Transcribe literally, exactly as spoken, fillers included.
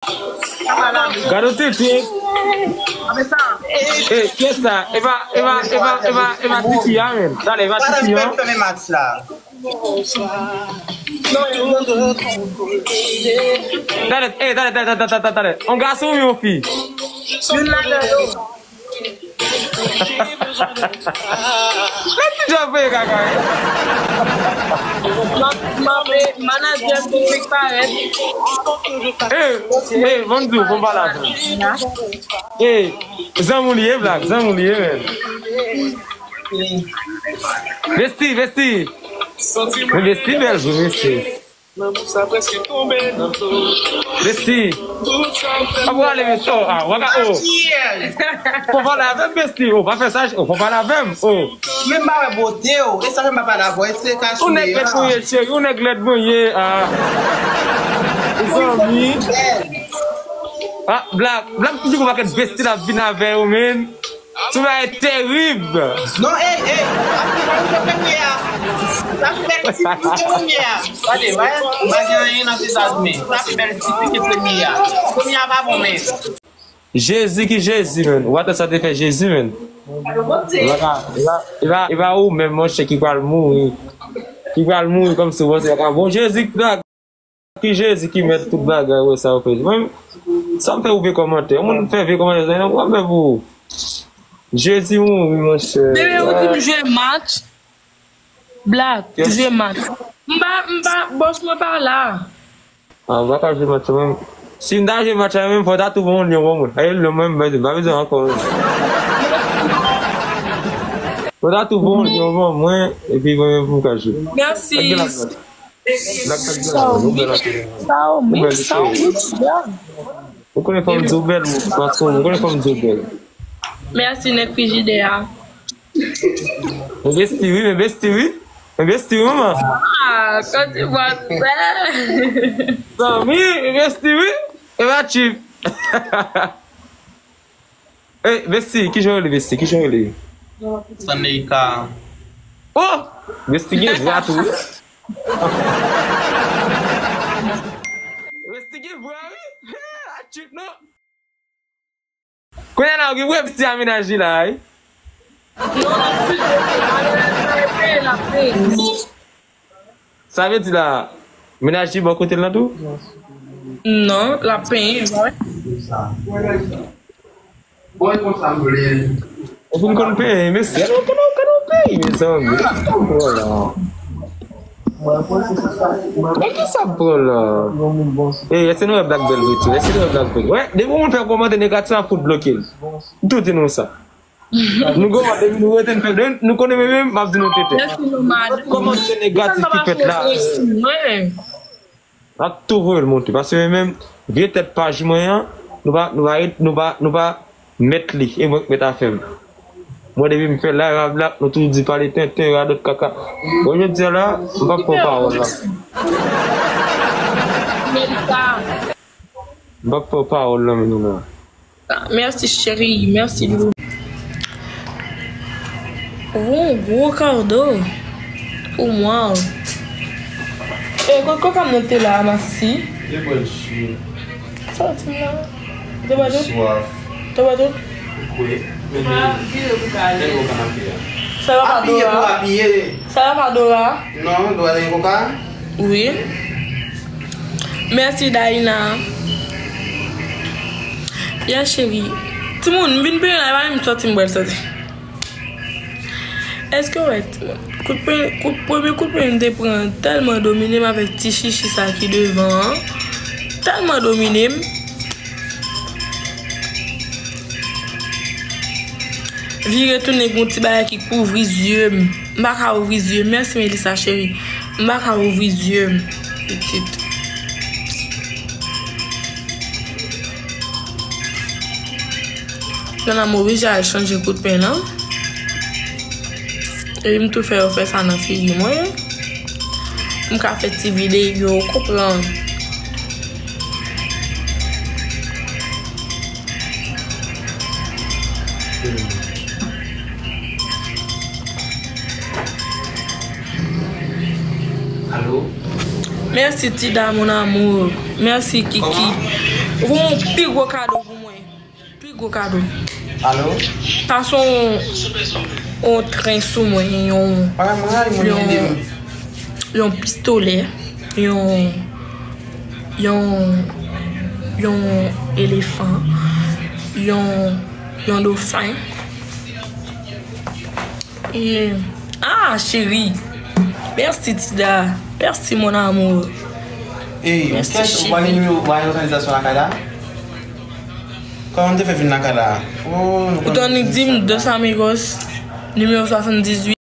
Gade yon titi. Ey, kiyès sa? E pa, e pa, e pa, e pa, e pa titi a, men. Talè, e pa titi a. Talè, ey, talè, talè, talè, talè, talè. On gason oubyen on fi? Youn ladan yo. Mèt ti djòb veye kaka, wi. M ap, m ap, eh, manadjè m tou fèk parèt. Eh, eh, Vandy, fò m pale avè w. Eh, zanmi w li ye, Black, zanmi w li ye, men. Vesti, Vesti. Men Vesti bèl vre, Vesti. Mesi. Ap prale, mesi. Oh, ah, w ap ka, oh. Fò pale avè m, mesi. Oh, pa fè sa, oh, fò pale avè m, oh. Men m pa wè bote w. E sa fè m pa pale avè w. E se ka sou nèg lèd mwen ye, cheri. Yon nèg lèd mwen ye, ah. Zanmi. Ah, Black, Black toujou gon pakèt besti l ap vin avè yo, men. Sou bagay terib. Non, ey, ey, sa pi bèl ke premye a. Sa pi bèl tifi ke premye a. Gade, pa, pa gen anyen nan vizaj mwen. Sa pi bèl tifi ke premye a. Premye a pa bon, men. Jezi ki Jezi, men. Ou pa tande sa te fè Jezi, men. E pa, e pa, e pa, e pa ou menm, monchè, ki pral mouri. Ki pral mouri kòmsi ou panse, bon, Jezi ki Ki Jezi ki mèt tout bagay, wè sa yo fè. Mwen, sa m fè ou vye kòmantè. Yon moun fè vye kòmantè, sa yon pwoblèm pou ou. Jezi mouri, monchè. Bebe, ou di m jwe match. Black, jwe match. M pa, m pa, bòs mwen pa la. Ah, m pa ka jwe match la menm. Si m ta jwe match la menm, fò w ta twouve yon lyon pou mwen. Ayo, lyon mwen, m pa bezwen ankò. Fò w ta twouve yon lyon pou mwen, epi mwen menm pou m ka jwe. Mèsi. Sa w met, sa w met, sa w met, ya. Ou konnen fò m di w bèl, ou, paske ou konnen fò m di w bèl. Mèsi, nèg frijidè a. Men besti wi, men besti wi. Men besti wi, manman. Ah, Côte d'Ivoire, sè. Zanmi, men besti wi. E pa chip. Ey, besti, kijan w rele, besti? Kijan w rele? Saneika. Oh! Besti gen vwa tou, wi. Besti gen vwa, wi. A chip, non. Kounye a la, ou gen wè besti a mennaj li la, wi. Non, non, si, non, non, non, non, non, non, non. Sa vle di la, mennaj li bò kote l nan tou? Non, l ap penyen, wi. Ou fin konn penyen, mesye. Gade, gade, gade peyi, mezanmi. Sa pran la. Men ki sa pran la? Ey, èske nou wè Black bèl vre tou? Èske nou wè Black bèl? Wè, depi yon moun fè yon kòmantè negatif, m ap fout bloke l. M tou di nou sa. Nou gon, depi nou rete n fè, nou konnen men menm, m ap di nou tete. Kòmantè negatif ki fèt la. M ap tou voye l monte. Paske men menm, vye tèt paj mwen an, nou pa, nou pa, nou pa, nou pa mèt li. E mwen k mèt afè m. Mwen depi m fè live avè Black, nou toujou di pale tenten, radòt kaka. Bon, jodi a la, m p ap pran pawòl la. M p ap pran pawòl nan men nou la. Mèsi, cheri. Mèsi, loulou. Yon gwo kado pou mwen. E, kot koka m nan te la, masisi? Li pran chou. Sa w di m la? Ou te bwè tout? Swaf. Ou te bwè tout? Kwe. Men li gen koka nan ke a. Sa va pa Dora? Sa va pa Dora? Non, Dora te gen koka? Wi. Mèsi, Daïna. Ya, cheri. Timoun, m vin penyen la, e pa menm sòti m pral sòti. Èske w wè, timoun? Kout penyen, kout, premye kout penyen m te pran tèlman domine m avèk ti chichi sa ki devan an. Tèlman domine m. Vire tounen, gen yon ti bagay ki kouvri zye m. M pa ka ouvri zye m. Mèsi, Melissa, cheri. M pa ka ouvri zye m, pitit. Nan lanmou, wi, jan al chanje kout pen lan. Epi m tou fè yo fè sa nan figi mwen. M ka fè ti videyo, w konprann. Alo? Mèsi, Tida, mon amour. Mèsi, Kiki. Kòman? Pi gwo kado pou mwen. Pi gwo kado. Alo? Pase yon, yon tren sou mwen, yon, Bagay mwen ray moun ede m. Yon pistolè, yon, yon, yon elefan, yon, yon dofen. E, ah, cheri. Mèsi, Tida. Mèsi, mon amour. Ey, Mèsi, kèt, ou pa gen cheri. Nimewo, ou pa gen lòganizasyon lakay la? Kòman m te fè vin lakay la? Oh, nou Ou tann li di m, Dos Amigos, nimewo swasanndizuit.